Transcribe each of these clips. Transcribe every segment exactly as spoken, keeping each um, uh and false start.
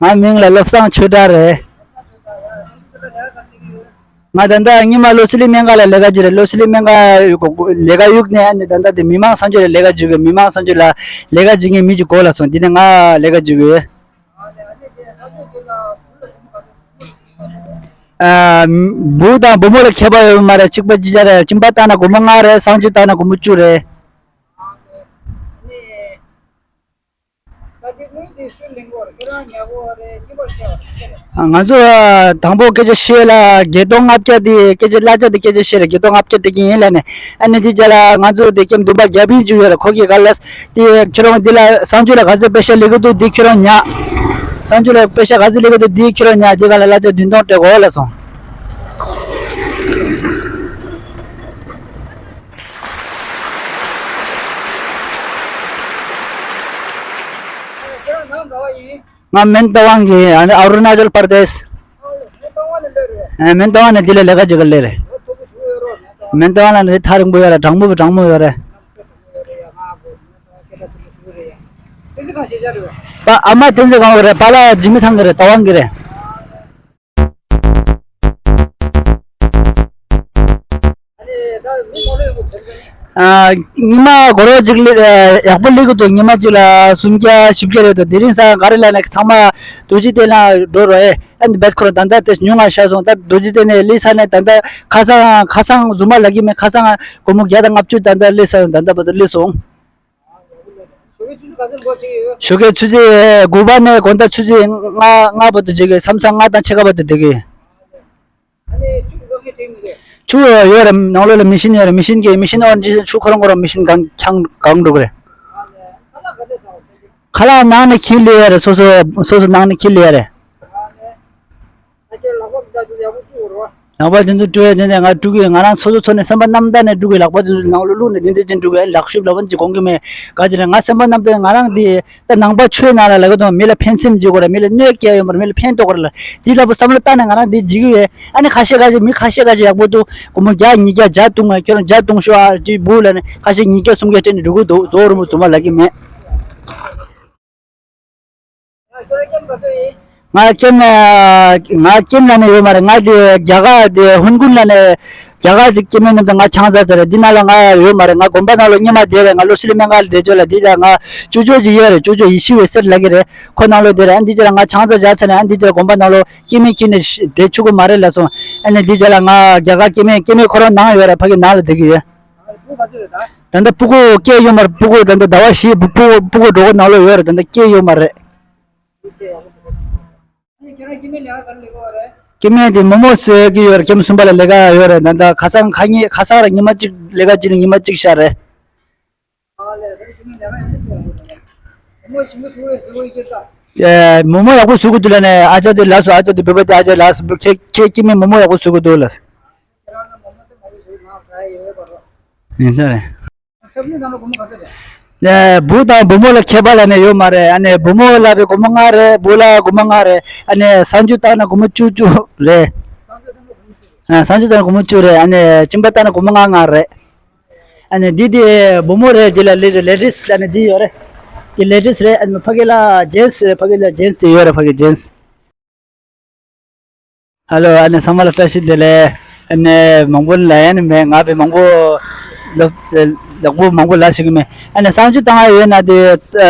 ང་མིང་ལ་བློ་བཟང་ཆོས་གྲགས་རེད། ང་ད་ལྟ་སྔོན་མ་བློ་གསལ་སྨན་ཁང་ལ་ལས་ཀ་བྱས་རེད། བློ་གསལ་སྨན་ཁང་ལས་ཀ་གཡུགས་ནས་ཨ་ནི་ད་ལྟ་དེ་མི་མང་གསང་སྤྱོད་ལ་ལས་ཀ་བྱེད་དགོས། མི་མང་གསང་སྤྱོད་ལ་ལས་ཀ་བྱེད་མཁན་མི་གཅིག་གོ་ལ་སོང་། དེ་ནས་ང་ལས་ཀ་བྱེད་དགོས། ཨ། བུ་དང་བུ་མོ་ལ་ཁྱད་པར་ཡོད་མ་རེད། གཅིག་པ་གཅིག་རྐྱང་རེད། སྐྱེམས་པ་བཏང་ན་སྒོར་མོ་ལྔ་རེད། གསང་སྤྱོད་བཏང་ན་སྒོར་མོ་བཅུ་རེད། ང་ཚོ་དང་པོ་སྐད་ཆ་བཤད་ལ་བརྒྱད་སྟོང་ལྔ་བརྒྱ་དེ་སྐད་ཆ་གླ་ཆ་དེ་སྐད་ཆ་བཤད་ལ་བརྒྱད་སྟོང་ལྔ་བརྒྱ་སྤྲད་ཀྱི་ཡིན་ལབ་ནས། ཨ་ནི་དེ་རྗེས་ལ་ང་ཚོ་དེ་སྐྱེམས་འདུན་པ་བརྒྱ་དཔོན་བཅུ་ཡོད་རེད། ཁོ་གིས་ག་ལ་དེ་ཁྱོད་རང་འདི་ལ་གསང་སྤྱོད་ལ་ག་ཚོད་པེ་ཤ་ལེན་གི་འདུག་འདི་ཁྱོད་རང་ཉར། གསང་སྤྱོད་ལ་པེ་ཤ་ག་ཚོད་ལེན་གི་འདུག་འདི་ཁྱོད་རང་ཉར། འདི་ག་ལ་གླ་ཆ་བདུན་སྟོང་སྤྲད་དགོས་ལབ་སོང་། ང་མོན་རྟ་དབང་གི་ཨ་ནི་ཨ་རུ་ན་ཅལ་པར་དེ་སི། ཨ། མོན་རྟ་དབང་ནས་འདི་ལ་ལས་ཀ་བྱེད་ག་སླེབས་རེད། མོན་རྟ་དབང་ལ་ནི་ཐག་རིང་པོ་ཡོད་རེད། གྲང་མོ་གྲང་མོ་ཡོད་རེད། པ་ཨ་མ་བསྟན་འཛིན་སྒང་གི་རེད། པཱ་ལགས་འཇིགས་མེད་ཚང་གི་རེད། རྟ་དབང་གི་རེད། ཨ། ཉི་མ་སྒོར་མོ་གཅིག་ལ་ཡག་པོ་སླེབས་ཀྱི་འདུག་ཉི་མ་གཅིག་ལ་སུམ་བརྒྱ་བཞི་བརྒྱ་རེད་འདུག་དེ་རིང་སང་ག་རེ་ལབ་ན་ཚང་མ་རྡོ་རྗེ་གདན་ལ་འགྲོ་རོགས་ཨེ། ཨ་ནི་བེད་ཁོ་རང་ད་ལྟ་དེ་ཉུང་ང་ཤར་སོང་། ད་རྡོ་རྗེ་གདན་ནས་སླེབས་ས་ནས་ད་ལྟ་ཁ་སང་ཁ་སང་རྫུན་མ་ལབ་ཀྱི་མེད། ཁ་སང་སྒོར་མོ་བརྒྱ་དང་ལྔ་བཅུ་ད་ལྟ་སླེབས་ས་ཡོང་། ད་ལྟ་བར་དུ་སླེབས་སོང་། ཞོགས་ཀའི་ཆུ་ཚོད་དགུ་པ་ནས་དགོང་དག་ཆུ་ཚོད་ལྔ་ལྔ་བར་དུ་བྱེད་ཀྱི་ཡོད། མཚམས་མཚམས་ལྔ་དང་ཕྱེད་ཀ་བར་དུ་བསྡད་ཀྱི་ཡོད། ཆུ་ཡོད་རེད། ནང་ལོགས་ལ་མེ་ཤིན་ཡོད་རེད། མེ་ཤིན་གྱིས་མེ་ཤིན་ཨོན་བྱས་ཆུ་ཁོ་རང་ཁོ་རང་མེ་ཤིན་གང་འཁྱང་གང་འགྲོ་གི་རེད། ཁ་ལག་ནང་ནས་འཁྱེར་སླེབས་ཡོད་རེད། སོ་སོ་སོ་སོ་ནང་ནས་འཁྱེར་སླེབས་ཡོད་རེད། ལག་པ་དེ་ཚོ་བཀྲུ་ཡ་དེ་ནས་ང་བཀྲུ་གི། ང་རང་སོ་སོ་ཚོ་ནས་སེམས་པ་རྣམ་དག་ནས་བཀྲུ་གི། ལག་པ་དེ་ཚོ་ནང་ལོགས་བླུགས་ནས་དེ་འདྲ་ཅན་བཀྲུ་གི། ལག་ཤུབས་ལ་བ་ཅིག་གོན་གི་མེད། ག་ཅི་རེད། ང་སེམས་པ་རྣམ་དག་ང་རང་དེ། ད་ནང་པ་ཆོས་ནང་ལ་ལབ་ཀྱི་འདུག་མི་ལ་ཕན་སེམས་བྱེད་དགོས་རེད། མི་ལ་གནོད་སྐྱེལ་ཡོད་མ་རེད། མི་ལ་ཕན་ཐོགས་དགོས་རེད་ལ། དེ་ལྟ་བུ་བསམ་བློ་བཏང་ནས་ང་རང་འདི་བྱེད་ཀྱི་ཡོད། ཨ་ནི་ཁ་ཤས་ཁ་ཤས་མི་ཁ་ཤས་ཁ་ཤས་ཡག་པོ་འདུག་སྒོར་མོ་བརྒྱ་ཉིས་བརྒྱ་བརྒྱ་བཏུང་ང་ཁྱོད་རང་བརྒྱ་བཏུང་ཤོག་ཨ་ཅེ་བུ་ལ་ནི་ཁ་ཤས་ཉིས་བརྒྱ་སུམ་བརྒྱ་སྤྲད་ནས་འགྲོ་གི་འདུག་རྫོགས་རིང་པོ་རྫུན་མ་ལབ་ཀྱི་མེད། ང་སྐྱེམས་ང་སྐྱེམས་ལ་ནི་ཡོད་མ་རེད། ང་དེ་རྒྱ་གར་དེ་ཧུན་ཀུན་ལ་ནི། རྒྱ་གར་གྱི་སྐྱེ་དམན་རྣམས་དང་ང་ཆང་ས་ཟེར་རེད། འདི་ནང་ལ་ང་ཡོད་མ་རེད། ང་དགོན་པ་ནང་ལོགས་སྔོན་མ་བསྡད་རེད། ང་བློ་གསལ་སྨན་ཁང་ལ་བསྡད་ཅོག་ལ་འདི་ལ་ང་ཅོ་ཅོ་ཅིག་ཡོད་རེད། ཅོ་ཅོ་ཡེ་ཤེས་འོད་ཟེར་ལབ་ཀྱི་རེད། ཁོ་ནང་ལོགས་བསྡད་རེད། ཨ་འདི་ཅི་ལ་ང་ཆང་ས་བཞག་ཚར་ནས་ཨ་འདི་ཅི་ལ་དགོན་པ་ནང་ལོགས་སྐྱེ་དམན་ཁྱེར་ནས་བསྡད་ཆོག་གི་མ་རེད་ལབ་སོང་། ཨ་ནི་འདི་ཅི་ལ་ང་རྒྱ་གར་སྐྱེ་དམན་སྐྱེ་དམན་ཁོ་རང་ནང་ཡོད་རེད། ཕ་གི་ནང་ལ་བསྡད་ཀྱི་ཡོད། ད་ལྟ་སྤུ་གུ་སྐྱེས་ཡོད་མ་རེད། སྤུ་གུ་ད་ལྟ་ཟླ་བ་བཞི་སྤུ་གུ་སྤུ་གུ་སྤུ་གུ་གྲོད་ཁོག་ནང་ལོགས་ཡོད་རེད། ད་ལྟ་སྐྱེས་ཡོད་མ་རེད། སྐྱེ་དམན་དེ་མོག་མོག་བཟོ་གི་ཡོད་རེད། ཁྱིམ་གསུམ་པ་ལ་ལས་ཀ་ཡོད་རེད། ད་ལྟ་ཁ་སང་ཁ་ཉིན་ཁ་སང་ར་ཉི་མ་གཅིག་ལས་ཀ་བྱས་ནས་ཉི་མ་གཅིག་བཞག་རེད། ཨེ། མོག་མོག་ཡག་པོ་བཟོ་གི་འདུག་ལབ་ནས་ཨ་ཅག་དེ་ལབ་སོང་། ཨ་ཅག་དེ་བོད་པ་དེ་ཨ་ཅག་ལབ་སོང་། ཁྱེད་ཁྱེད་སྐྱེ་དམན་མོག་མོག་ཡག་པོ་བཟོ་གི་འདུག་ལབ། ཡིན་ས་རེད། ཨེ། བུ་དང་བུ་མོ་ལ་ཁྱད་པར་ལབ་ནས་ཡོད་མ་རེད། ཨ་ནི་བུ་མོ་ལ་བའི་སྒོར་མོ་ལྔ་རེད། བུ་ལ་སྒོར་མོ་ལྔ་ལྔ་རེད། ཨ་ནི་གསང་སྤྱོད་བཏང་ན་སྒོར་མོ་བཅུ་བཅུ་རེད། ཨ། གསང་སྤྱོད་བཏང་ན་སྒོར་མོ་བཅུ་རེད། ཨ་ནི་སྐྱེམས་པ་བཏང་ན་སྒོར་མོ་ལྔ་ལྔ་རེད། ཨ་ནི་འདི་དེ་བུ་མོ་རེད། འདི་ལ་ལེ་ལེ་ཌིས་ལབ་ནས་འདི་ཡོད་རེད། འདི་ལེ་ཌིས་རེད། ཨ་ནི་ཕ་གི་ལ་ཇེན་སི་རེད། ཕ་གི་ལ་ཇེན་སི་དེ་ཡོད་རེད། ཕ་གི་ཇེན་སི། ཧ་ལོ། ཨ་ནི་ཚང་མ་ལ་བཀྲ་ཤིས་བདེ་ལེགས། ཨ་ནི་མང་པོ་ལབ་ཡ་ནི་མེད། ང་བའི་མང་པོ་ལབ་ལག་པོ་མང་པོ་ལབ་ཤེས་ཀྱི་མེད། ཨ་ནི་གསང་སྤྱོད་བཏང་ཡ་ཡོད་ན་དེ་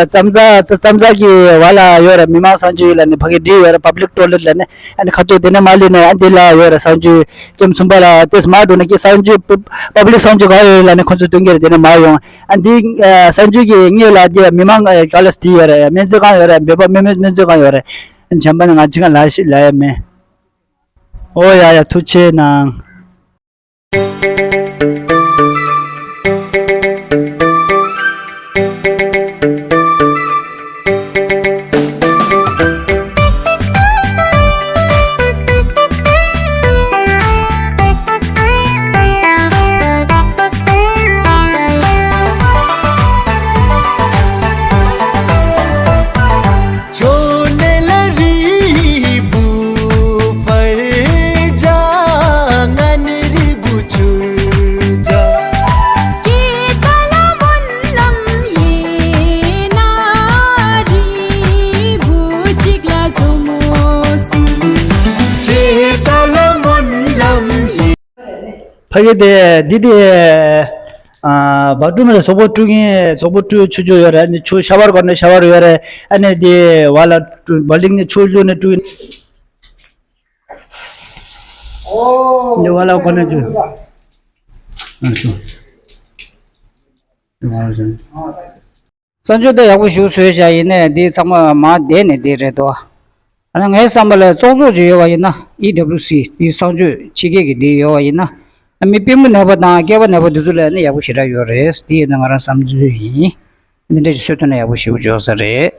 ཙམ་ཙ་ཙམ་ཙ་གི་བར་ལ་ཡོད་རེད། མི་མང་གསང་སྤྱོད་ལབ་ནི་ཕ་གི་འདི་ཡོད་རེད། པབ་ལིག་ཊོ་ལེཊ་ལབ་ནི། ཨ་ནི་ཁ་ཐུག་དེ་ནས་མར་སླེབས་ནས་ཨ་འདི་ལ་ཡོད་རེད། གསང་སྤྱོད་སྐྱེམས་གསུམ་པ་ལ་དེས་མར་འགྲོ་ནས་ཀྱི་གསང་སྤྱོད་པབ་ལིག་གསང་སྤྱོད་ག་ཡོད་ལབ་ནི་ཁོ་ཚོ་སྟོན་གྱི་རེད། དེ་ནས་མར་ཡོང་། ཨ་འདི་གསང་སྤྱོད་ཀྱི་སྔོན་ལ་དེ་མི་མང་ག་ལ་སི་འདི་ཡོད་རེད། སྨན་རྩིས་ཁང་ཡོད་རེད། བོད་པ་སྨན་སྨན་སྨན་རྩིས་ཁང་ཡོད་རེད། གཞན་པ་ནི་ང་ཅི་ག་ལ་ཞིག་ལ་ཡ་མེད། ཨོ་ཡ་ཡ། ཐུགས་ཆེ་གནང་། ཕ་གི་དེ་འདི་དེ་ཨ་བ་ཀྲུ་མ་རེད། སོག་པོ་ཀྲུ་གིན་སོག་པོ་ཀྲུ་ཆུ་ཆུ་ཡོད་རེད། ནི་ཆུ་ཤ་བར་གོ་ནི་ཤ་བར་ཡོད་རེད། ཨ་ནི་དེ་བ་ལ་བ་ལིང་ནི་ཆུ་ལུ་ནི་ཀྲུ་ནི་བ་ལ་གོ་ནི་ཆུ། ཨ་ཆུ། གསང་སྤྱོད་དེ་ཡག་པོ་ཞིག་བཟོས་བཞག་ཡིན་ནའི་འདི་ཚང་མ་མ་བསྡད་ནས་འདི་རེད་དོ། ཨ་ནི་ངའི་བསམ་པ་ལ་ཙོག་ཙོག་ཅིག་ཡོད་པ་ཡིན་ན་ཨི་ཌབ་ལིའུ་སི་འདི་གསང་སྤྱོད་ཕྱི་རྒྱལ་གྱི་འདི་ཡོད་པ་ཡིན་ན་ཨ་མི་པུས་མོ་ན་བ་དང་སྐེད་པ་ན་བ་འདི་ཚོ་ལ་ནི་ཡག་པོ་ཞེ་དྲག་ཡོད་རེད། འདི་ཡིན་ན་ང་རང་བསམ་ཚུལ་ཡིན། འདི་འདྲ་ཞིག་བཟོས་ཐུབ་ན་ཡག་པོ་ཞེ་པོ་འབྱོར་ས་རེད།